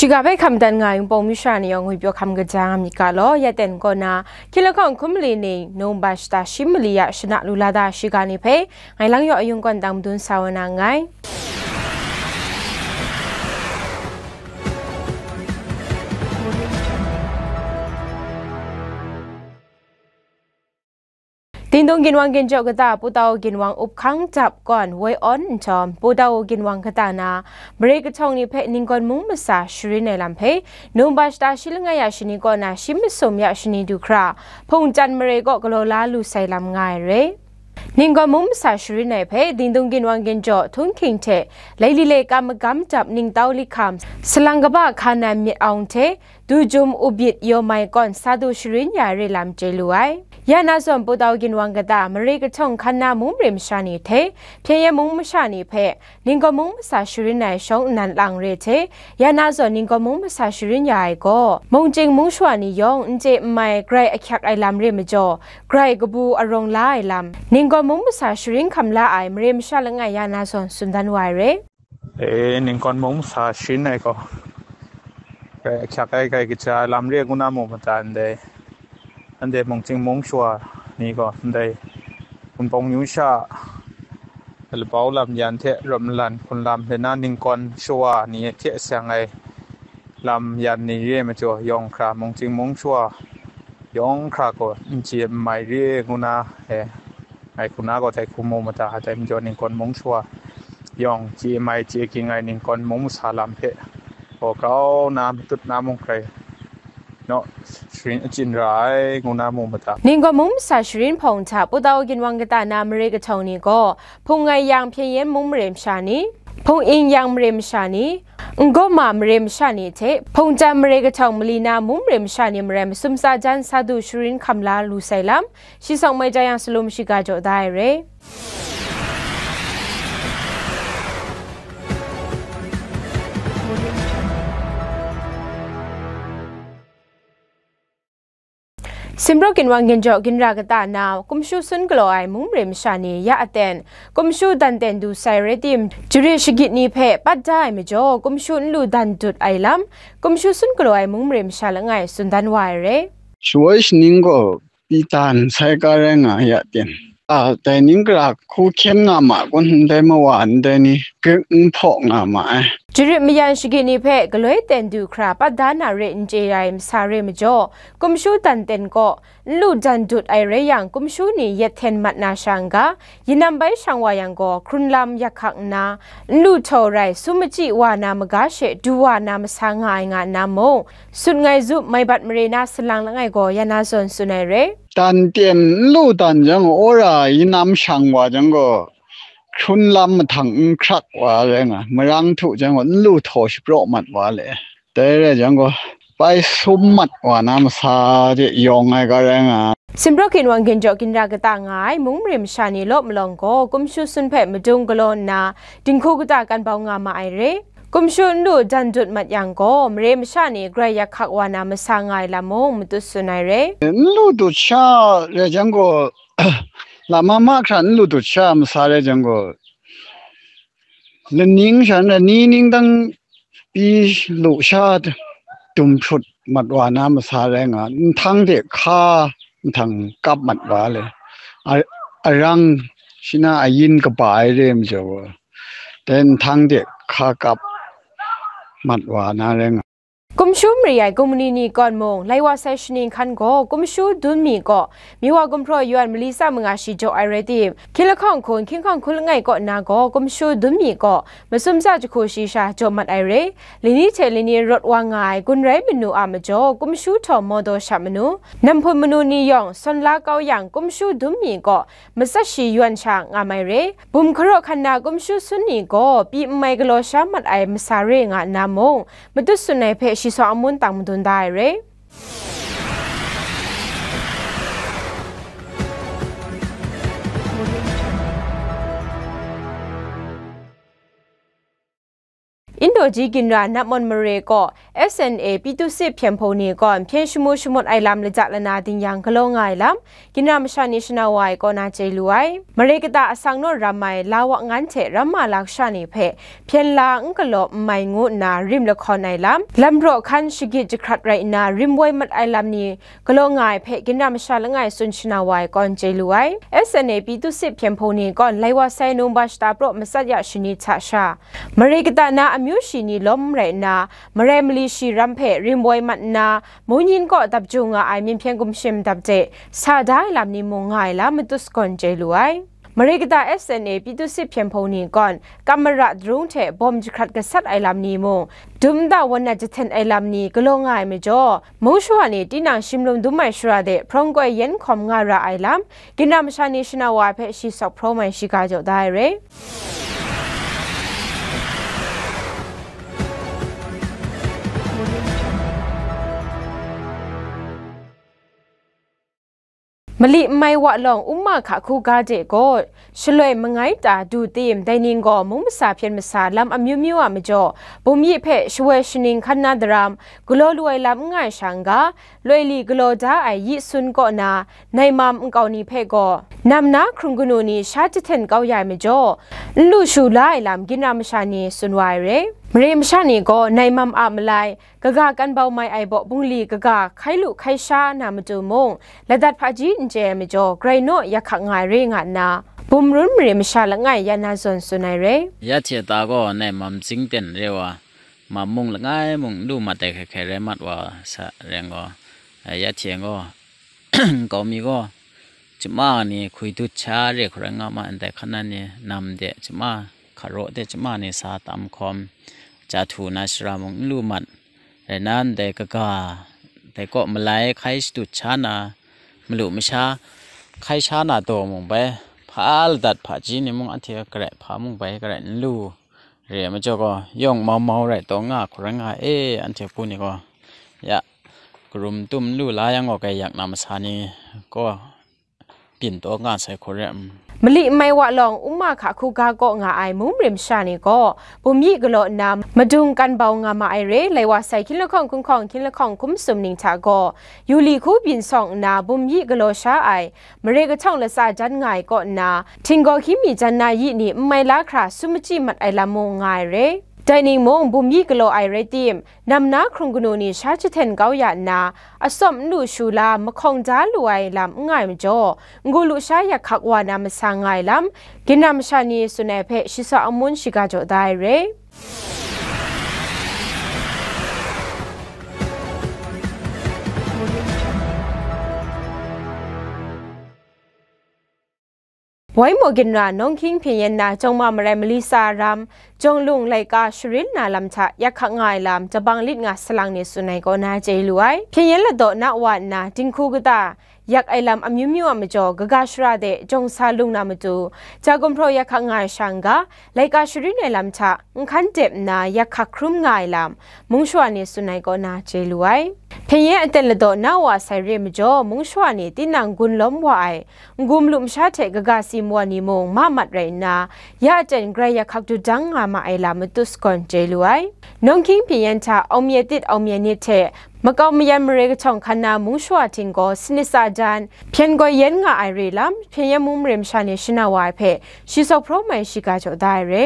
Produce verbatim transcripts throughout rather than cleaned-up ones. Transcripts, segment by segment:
Shiga hpe hkam dan nga ai Wunpawng masha ni yawng ngwipyaw hkam kaja nga myit ga law, ya ten kaw na, hkying lahkawng hkun mali ning, Nohbra shata shi mali ya shana lu la da shiga ni hpe, ngai lang yaw ayung kawn tang madun sa wa na nngai. Dingdung ginwang ginjaw kata Putau ginwang up hkang dap kawn woi awn nhtawm, Putau ginwang kata na mare kahtawng ni hpe ninggawn mung masa sharin ai lam hpe, Nohbra shata shi langai ya shani kaw na shi masum ya shani du hkra, Hpungtan mare kaw galaw la lu sai lam nga ai re. Ninggawn mung masa sharin ai hpe, Dingdung ginwang ginjaw htunghking hte, laili laika magam dap ningtau likham, salang kaba hka nan myit awng hte, dujum ubit yawmai kawn sa du sharin ya ai re lam chye lu ai. Ya na zawn Putau ginwang kata mare kahtawng hkan na mung mare masha ni hte, Hpyen Yen mung masha ni hpe, ninggawn mung masa sharin ai shawng nnan lang re hte, ya na zawn ninggawn mung masa sharin ya ai gaw, mungchying mung shawa ni yawng n chye n mai grai ahkyak ai lam re majaw, grai kabu arawng la ai lam, ninggawn mung masa sharin hkam la ai mare masha langai ya na zawn tsun dan wa ai re. E, ninggawn mung masa sharin ai gaw, grai ahkyak ai, grai kaja ai lam re ngu na mu mata ndai? Anhte mungchying mung shawa ni gaw ndai Wunpawng yu sha, labau lam yan hte rawt malan hkrun lam, rai na ninggawn shawa ni hte seng ai lam yan ni re majaw, yawng hkra mungchying mung shawa yawng hkra gaw n chye n mai re ngu na, e, ngai hku na gaw dai hku mu mata, dai majaw ninggawn mung shawa yawng chye mai chye ging ai ninggawn mung masa lam hpe gaw grau na matut na mung hkrai naw sharin achyin ra ai ngu na mu mata. Ninggawn mung masa sharin hpawng hta Putau ginwang kata na mare kahtawng ni gaw, Hpung Ngai yang Hpyen Yen mung mare masha ni, Hpung Ing yang mare masha ni, Ngawma mare masha ni hte, Hpungtan mare kahtawng mali na mung mare masha ni marai masum tsa jan sa du sharin hkam la lu sai lam, shi sawng mai ja yang salum shiga jaw da ai re. Simraw ginwang ginjaw ginra kata na, kumshu sun galaw ai mung mare masha ni ya aten, kumshu dan ten du sai rai tim, jarit shagit ni hpe pat da ai majaw, kumshu n lu dan dut ai lam, kumshu sun galaw ai mung mare masha langai tsun dan wa ai re. Shawoi shaning gaw pyi dan sai ga rai nga ya tim? A, dai ning gara hku hkyen nga ma kun, ndai mawa ndai ni grik n hpaw nga ma ai. Jarit mayan shagit ni hpe galoi ten du hkra pat da na re n chye ai masa re majaw, kumshu dan ten kaw n lu dan dut ai rai yang, kumshu ni yet hten mat na sha n ga, yinam bai shang wa yang gaw, hkrun lam yak hkak nna, n lu htaw rai, sum machyi wa na maga she du wa na masa nga ai nga nna mung, sut ngai zup mai bat mare na salang langai gaw ya na zawn tsun ai re. Dan ten n lu dan jang gaw, wora yinam shang wa jang gaw, hkrun lam mahtang n hkrak wa rai nga, marang htu jang gaw, n lu htaw shapraw mat wa le. Dai rai jang gaw, bai sum mat wa na masa de yawng ai ga rai nga. Simraw ginwang ginjaw ginra kata nga ai mung mare masha ni law malawng gaw, kumshu sun hpe madung galaw nna, dinghku kata kan bau nga ma ai re. Kumshu n lu dan dut mat yang gaw, mare masha ni grai yak hkak wa na masa nga ai lam mung matut tsun ai re. N lu dut sha rai jang gaw, lama mahkra n lu dut sha masa rai jang gaw, laning sha n rai, ni ning dang pyi lu sha dum hprut mat wa na masa rai nga, nhtang de hka mahtang kap mat wa le, a-, arang shi na ayin kaba ai re majaw, dai nhtang de hka kap mat wa na rai nga. Kumshu mari ai kumni ni kawn mung, lai wa sai shaning hkan gaw, kumshu dun mi kaw, mi wa gumhpraw yawn mali tsa manga shi jaw ai rai tim, hkying lahkawng hkun, hkying hkawng hkun langai kaw na gaw, kumshu dun mi kaw, masum tsa jahku shi sha jaw mat ai re. Lani hte lani rawt wa nga ai gun rai manu a majaw, kumshu htawm mawdaw sha manu, namhpun manu ni yawng sawn la kau yang, kumshu dum mi gaw matsat shi yawn sha nga mai re. Bum hkaraw hkan na kumshu sun ni gaw pyi n mai galaw sha mat ai masa re nga nna mung, matut sun ai hpe shi sawng amun tang madun da ai re. Indaw ji ginra Napmon mare kaw S N A Pyithusit hpyen hpung ni gawn hpyen shamu shamut ai lam laja lana dingyang galaw nga ai lam, ginra masha ni shana wa ai kaw na chye lu ai. Mare kata asang naw ram ai la wa ngan hte ram ma lasha ni hpe hpyen la n galaw n mai ngu nna rim lahkawn ai lam, lam raw hkan shagit jahkrat rai nna rim woi mat ai lam ni galaw nga ai hpe ginra masha langai tsun shana wa ai kaw n chye lu ai. S N A Pyithusit hpyen hpung ni gawn lai wa sai Nungba shata praw matsat ya shani hta sha, mare kata na amyu shi ni lawm rai nna, marai mali shi ram hpe rim woi mat nna, mungyin kaw dap ju nga ai myin hpyen gumshem dap de sa da ai lam ni mung nga ai lam matut sagawn chye lu ai. Mare kata S N A Pyithusit hpyen hpung ni gawn kam mara darung hte bawm jahkrat gasat ai lam ni mung, dum nta wan na jahten ai lam ni galaw nga ai majaw, mung shawa ni tinang shimlum dum ai shara de hprawng koi yen hkawm nga ra ai lam, ginra masha ni shana wa ai hpe shi sawk hpraw mai shiga jaw da ai re. Mali n mai wa lawng Umma hka hku ga de gaw, shaloi mangai ta du tim, dai ning gaw mung masa hpyen masa lam amyu myu a majaw, bum yi hpe shawoi shaning hkan na daram, galaw lu ai lam n nga ai sha n ga, loi li galaw da ai yi sun kaw na, nai mam nkau ni hpe gaw, nam na hkrung kanu ni sha jahten kau ya ai majaw, n lu shu la ai lam ginra masha ni tsun wa ai re. Mare masha ni gaw nai mam a malai, kaga kan bau mai ai baw bungli kaga hkai lu hkai sha na matu mung, ladat hpaji n chye ai majaw, grai naw yak hkak nga ai re nga nna, bum run mare masha langai ya na zawn tsun ai re. Ya hte ta gaw nai mam zing ten re wa, mam mung langai mung n lu mat ai hkai hkai rai mat wa sa rai gaw, ya hte gaw, nkau mi gaw, chyama ni hkui dut sha re hkrai nga ma ndai hkan na ni nam de chyama, hkaraw de chyama ni sa tam hkawm, ja htu na shara mung n lu mat, rai na ndai kaga, dai kaw malai hkai shadut sha na, malu masha hkai sha na daw mung bai, hpa ladat hpaji ni mung anhte garai hpa mung bai garai n lu, re ai majaw gaw, yawng mau mau rai taw nga hkrai nga e, anhte hpu ni gaw, ya, karum tum n lu la yang gaw, gaiyak na masa ni gaw, byin taw nga sai hku re ai. Mali n mai wa lawng Umma hka hku ga kaw nga ai mung marim sha ni gaw, bum yi galaw nna, madung kan bau nga ma ai re, lai wa sai hkying lahkawng hkun hkawng hkying lahkawng hkum sum ning hta gaw, yu li hku byin sawng nna, bum yi galaw sha ai, mare kahtawng latsa jan nga ai kaw nna, htinggaw hkying mi jan na yi ni n mai la hkra sum machyi mat ai lam mung nga ai re. Dai ning mung, bum yi galaw ai rai tim, nam na hkrung kanu ni sha jahten kau ya nna, atsawm n lu shu la, mahkawng da lu ai lam n nga ai majaw, n-gu lusha yak hkak wa na masa nga ai lam, ginra masha ni tsun ai hpe shi sa amun shiga jaw da ai re. Wai maw ginra nawng hkying hpyen yen na jawng ma marai mali tsa ram, jawng lung laika sharin na lam hta yak hkak nga ai lam, jabang lit nga salang ni tsun ai kaw na chye lu ai. Hpyen yen ladaw na wa nna, dinghku kata yak ai lam amyu myu a majaw, kaga shara de jawng sa lung na matu, ja gumhpraw yak hkak nga ai sha n ga, laika sharin ai lam hta, nhkan dep nna yak hkak hkrum nga ai lam, mung shawa ni tsun ai kaw na chye lu ai. Hpyen yen aten ladaw na wa sai re majaw, mung shawa ni tinang gun lawm wa ai, n-gu malu masha hte kaga si mawa ni mung ma mat rai nna, ya aten grai yak hkak dudang nga ma ai lam matut sagawn chye lu ai. Nawng hkying hpyen yen hta aumyet tit aumyet nit hte makau mayan mare kahtawng hkan na mung shawa htinggaw sanit tsa jan, hpyen goi yen nga ai re lam, hpyen yen mung mare masha ni shana wa ai hpe, shi sawk hpraw mai shiga jaw da ai re.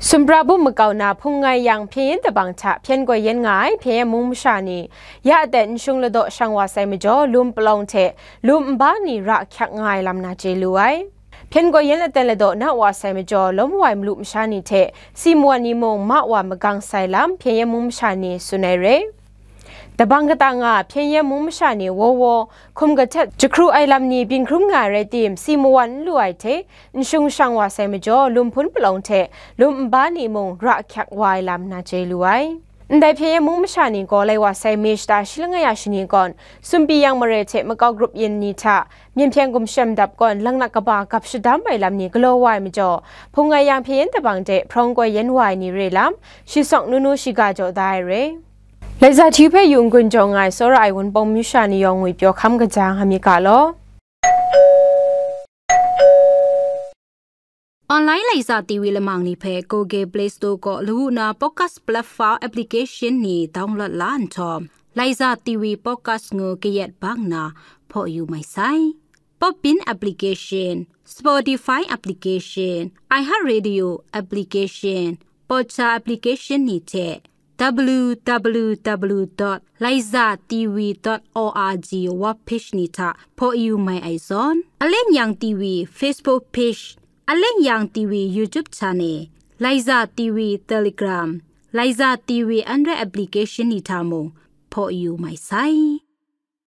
Sumra bum makau na hpung ngai yang hpyen yen dabang hta hpyen goi yen nga ai hpyen yen mung masha ni, ya aten nshung ladaw shang wa sai majaw, lum palawng hte lum nba ni ra hkyak nga ai lam na chye lu ai. Hpyen goi yen aten ladaw na wa sai majaw, lawm wa ai malu masha ni hte si mawa ni mung ma wa magang sai lam, hpyen yen mung masha ni tsun ai re. Dabang kata nga hpyen yen mung masha ni waw waw, hkum kahtet jahkru ai lam ni byin hkrum nga ai rai tim, si mawan n lu ai hte, nshung shang wa sai majaw, lum hpun palawng hte lum nba ni mung ra hkyak wa ai lam na chye lu ai. Ndai hpyen yen mung masha ni gaw lai wa sai May shata shi langai ya shani gawn, Sumpi yang mare hte makau grup yin ni hta, myin hpyen gumshem dap gawn, laknak kaba gap shadam ai lam ni galaw wa ai majaw, hpung ngai yang hpyen yen dabang de hprawng koi yen wa ai ni re lam, shi sawng nu nu shiga jaw da ai re. Laiza T V hpe yung gun jawng ai tsawra ai Wunpawng myu sha ni yawng ngwi pyaw hkam kaja nga mi ga law. Online Laiza T V lamang ni hpe Google Play Store kaw lawu na podcast platform application ni download la nhtawm, Laiza T V podcast ngu kayat bang na hpaw yu mai sai. Podbean application, Spotify application, iHeartRadio application, Podcha application ni hte www.laizatv.org web page ni hta hpaw yu mai ai zawn, Alen Yang T V Facebook page, Alen Yang T V YouTube channel, Laiza T V Telegram, Laiza T V Android application ni hta mung hpaw yu mai sai.